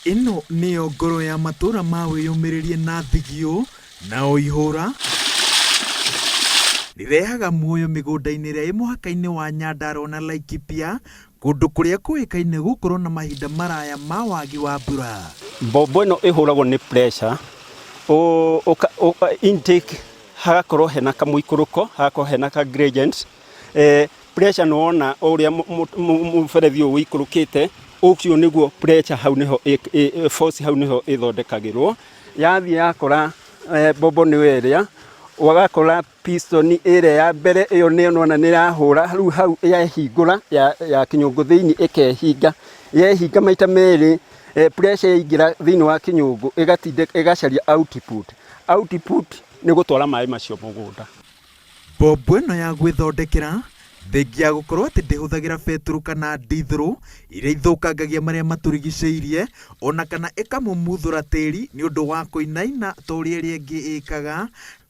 Ĩno nĩyo ngoro ya matũra ma wĩyũmĩrĩrie na thigio na o ihũra rĩrehaga muoyo mĩgũnda-inĩ ĩrĩa ĩ mũhaka-inĩ wa Nyandarua na Laikipia, kũndũ kũrĩa kũĩkaine gũkorwo na mahinda maraya ma wagi wa mbura. Mbombo ĩno ĩhũragwo nĩ pressure, intake hagakorwo hena kamũikũrũko, hagakorwo hena ka gradient, Pressure nĩ wona ũrĩa mũberethi ũyũ ũikũrũkĩte, ũcio nĩguo pressure hau nĩho force hau nĩho ĩthondekagĩrwo. Yathiĩ yakora mbombo nĩyo ĩrĩa, ũgakora piston ĩrĩa ya mbere ĩyo nĩyo nĩwona nĩ ĩrahũra, rĩu hau yehingũra ya kĩnyũngũ thĩinĩ ĩkehinga. Yehinga maita merĩ, pressure yaingĩra thĩinĩ wa kĩnyũngũ ĩgacaria output. Output nĩ gũtwara maĩ macio mũgũnda. Mbombo ĩno ya gwĩthondekera, thengia ya gũkorwo atĩ ndĩhũthagĩra betũrũ kana ndithũrũ iria ithũkangagia marĩa matũrigicĩirie, ona kana ĩkamumuthũra tĩri nĩ ũndũ wa kũinaina ta ũrĩa ĩrĩa ĩngĩ ĩkaga,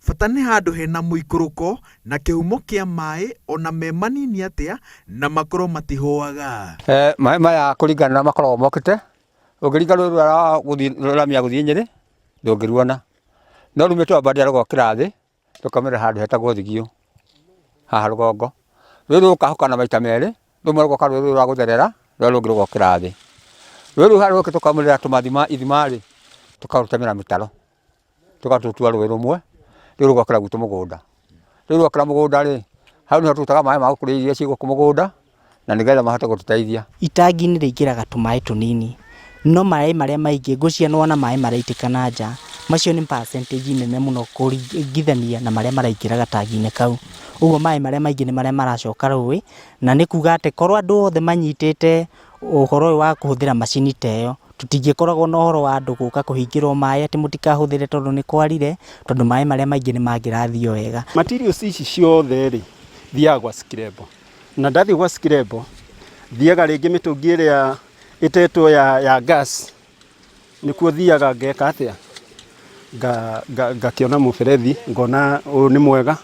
bata nĩ handũ hena mũikũrũko na kĩhumo kĩa maĩ ona me manini atĩa na makorwo matihũaga. Maĩ maya kũringana na makoragwo mokĩte, ũngĩringa rũĩ rũrĩa rwa rami ya gũthiĩ Nyĩrĩ, ndũngĩruona. No rumĩte Wambandia rũgokĩra thĩ, Tũkaumĩra handũ hetagwo Thigio, haha rũgongo. Rũĩ rũrũ rũkahũkana maita merĩ, rũmwe rũgoka rwĩ rũĩ rwa gũtherera, rũrĩa rũngĩ rũgokĩra thĩ. Rũĩ rũu harĩa rũkĩte tũkaumĩrĩra tũmathima ithima-rĩ, tũkarũtemera mĩtaro, tũkarũtua rũĩ rũmwe, rĩu rũgokĩra gwitũ mũgũnda. Rĩu rwokĩra mũgũnda-rĩ, hau nĩho tũrutaga maĩ ma gũkũria irio iria ciĩ gũkũ mũgũnda, na nĩgetha mahote gũtũteithia. Itangi-inĩ rĩingĩraga tũmaĩ tũnini, no maĩ marĩa maingĩ ngwĩciria nĩ wona maĩ maraitĩka na nja, macio nĩ percentage nene mũno kũringithania na marĩa maraingĩra gatangi-inĩ kau. Ũguo maĩ marĩa maingĩ nĩ marĩa maracoka rũĩ, na nĩ kuga atĩ korwo andũ othe manyitĩte ũhoro ũyũ wa kũhũthĩra macini ta ĩyo, tũtingĩkoragwo na ũhoro wa andũ gũka kũhingĩrwo maĩ atĩ mũtikahũthĩre tondũ nĩ kwarire, tondũ maĩ marĩa maingĩ nĩ mangĩrathiĩ o wega. Materials ici ciothe rĩ, thiaga gwa Skirebo. Na ndathiĩ gwa Skirebo, thiaga rĩngĩ mĩtũngi ĩrĩa ĩtetwo ya, ya gas, nĩkuo thiaga ngeka atĩa, ngakĩona mũberethi, ngona ũyũ nĩ mwega.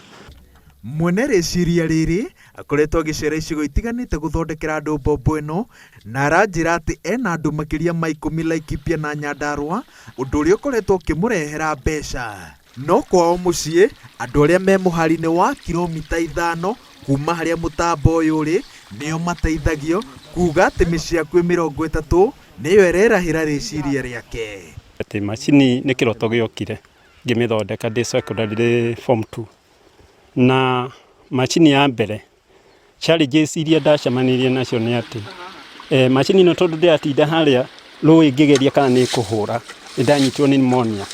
Mwene rĩciria rĩrĩ akoretwo agĩcera icigo itiganĩte gũthondekera andũ mbombo ĩno na aranjĩra atĩ ena andũ makĩria ma ikũmi Laikipia na Nyandarua, ũndũ ũrĩa ũkoretwo ũkĩmũrehera mbeca. No kwao mũciĩ, andũ arĩa me mũhari-inĩ wa kiromita ithano kuma harĩa mũtambo ũyũ ũrĩ nĩo mateithagio, kuga atĩ mĩciĩ hakuhĩ 30 nĩyo ĩrerahĩra rĩciria rĩake. Atĩ macini nĩ kĩroto gĩokire ngĩmĩthondeka ndĩ secondary ndĩ form 2 na macini ya mbere Challenges iria ndacemanirie nacio nĩ atĩ, eh, macini ĩno tondũ ndĩratinda harĩa rũĩ ngĩgeria kana nĩ ĩkũhũra, nĩ ndanyitirwo nĩ pneumonia.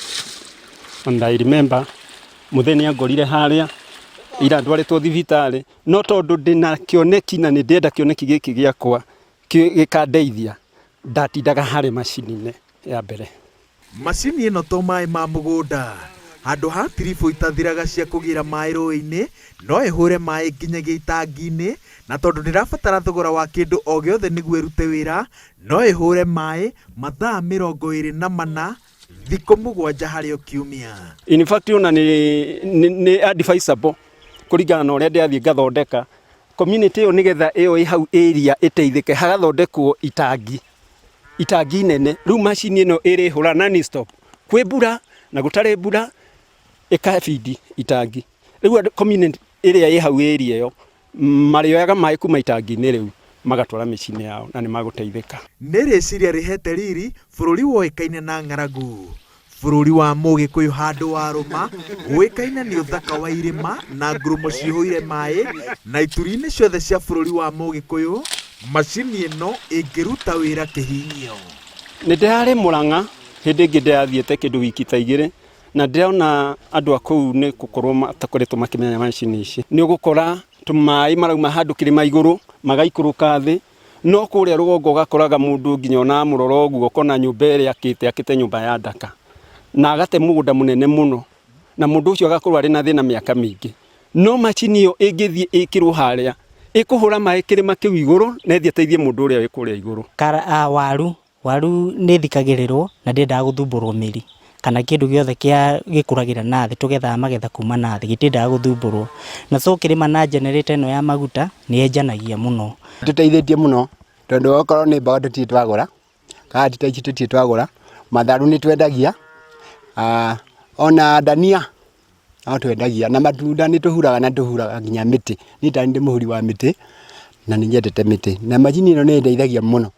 And I remember mũthee nĩ angorire harĩa ira ndwarĩtwo thibitarĩ, no tondũ ndĩna kĩoneki na nĩ ndĩrenda kĩoneki gĩkĩ gĩakwa gĩkandeithia, ndatindaga harĩa macini-inĩ ya mbere. Macini ĩno to maĩ ma mũgũnda. Handũ ha tiribũ itathiraga cia kũgĩra maĩ rũĩ-inĩ, no ĩhũre maĩ nginyagia itangi-inĩ, na tondũ ndĩrabatara thogora wa kĩndũ o gĩothe nĩguo ĩrute wĩra, no ĩhũre maĩ mathaa 24, thikũ 7 harĩ o kiumia. In fact ona nĩ, nĩ, nĩ advisable kũringana na ũrĩa ndĩrathiĩ ngathondeka community ĩyo nĩgetha ĩyo ĩ hau area ĩteithĩke hagathondekwo itangi itangi nene rĩu macini ĩno ĩrĩhũra non stop kwĩ mbura na gũtarĩ mbura ĩkabindi itangi rĩu andũ community ĩrĩa ĩ hau area ĩyo marĩoyaga maĩ kuma itangi-inĩ rĩu magatwara mĩciĩ-inĩ yao na nĩ magũteithĩka. Nĩ rĩciria rĩhete riri bũrũri woĩkaine na ng'aragu. Bũrũri wa Mũgĩkũyũ handũ warũma, ũĩkaine nĩ ũthaka wa irĩma na ngurumo cihũire maĩ, na ituri-inĩ ciothe cia bũrũri wa Mũgĩkũyũ, macini ĩno ĩngĩruta wĩra kĩhinyio. Nĩ ndĩrarĩ Mũrang'a hĩndĩ ĩngĩ ndĩrathiĩte kĩndũ wiki ta igĩrĩ na ndĩrona andũ a kũu nĩ gũkorwo matakoretwo makĩmenya macini ici. Nĩ ũgũkora tũmaĩ marauma handũ kĩrĩma igũrũ magaikũrũka thĩ No kũrĩa rũgongo ũgakoraga mũndũ nginya ona amũrora ũguo ũkona nyũmba ĩrĩa akĩte, akĩte nyũmba ya ndaka. Na agate mũgũnda mũnene mũno. Na mũndũ ũcio agakorwo arĩ na thĩna mĩaka mĩingĩ. No macini ĩyo ĩngĩthiĩ ĩkĩrwo harĩa, ĩkũhũra maĩ kĩrĩma kĩu igũrũ na ĩthiĩ ĩteithie mũndũ ũrĩa wĩ kũrĩa igũrũ. Waru Waru nĩ ĩthikagĩrĩrwo na ndĩendaga gũthumbũrwo mĩri kana kĩndũ gĩothe kĩa gĩkũragĩra na thĩ, tũgethaga magetha kuma na thĩ, gĩtiendaga gũthumbũrwo. Na so ũkĩrĩma na generator ĩno ya maguta, nĩ yenjanagia mũno. Ĩtũteithĩtie mũno tondũ okorwo nĩ mboga tũtirĩ twagũra, Karati ta ici tũtirĩ twagũra, matharũ nĩ twendagia, ona ndania no twendagia, na matunda nĩ tũhuraga na tũhuraga nginya mĩtĩ. Niĩ ta niĩ ndĩ mũhuri wa mĩtĩ na nĩ nyendete mĩtĩ, na macini ĩno nĩ ĩndeithagia mũno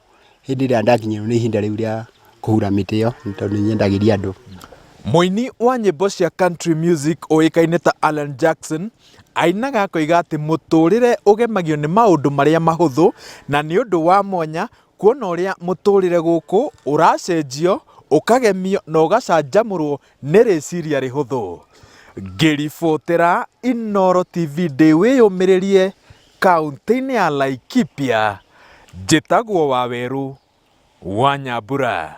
hĩndĩ ĩrĩa ndakinyĩrwo nĩ ihinda rĩu rĩa kũhura mĩtĩ ĩyo nĩ tondũ nĩ nyendagĩria andũ. Mũini wa nyĩmbo cia country music ũĩkaine ta Alan Jackson ainaga akoiga atĩ mũtũrĩre ũgemagio nĩ maũndũ marĩa mahũthũ na nĩ ũndũ wa mwanya kuona ũrĩa mũtũrĩre gũkũ ũracenjio, ũkagemio na ũgacanjamũrwo nĩ rĩciria rĩhũthũ. Ngĩribotera Inooro TV ndĩ wĩyũmĩrĩrie kauntĩ-inĩ ya Laikipia, njĩtagwo Wawerũ wa Nyambura.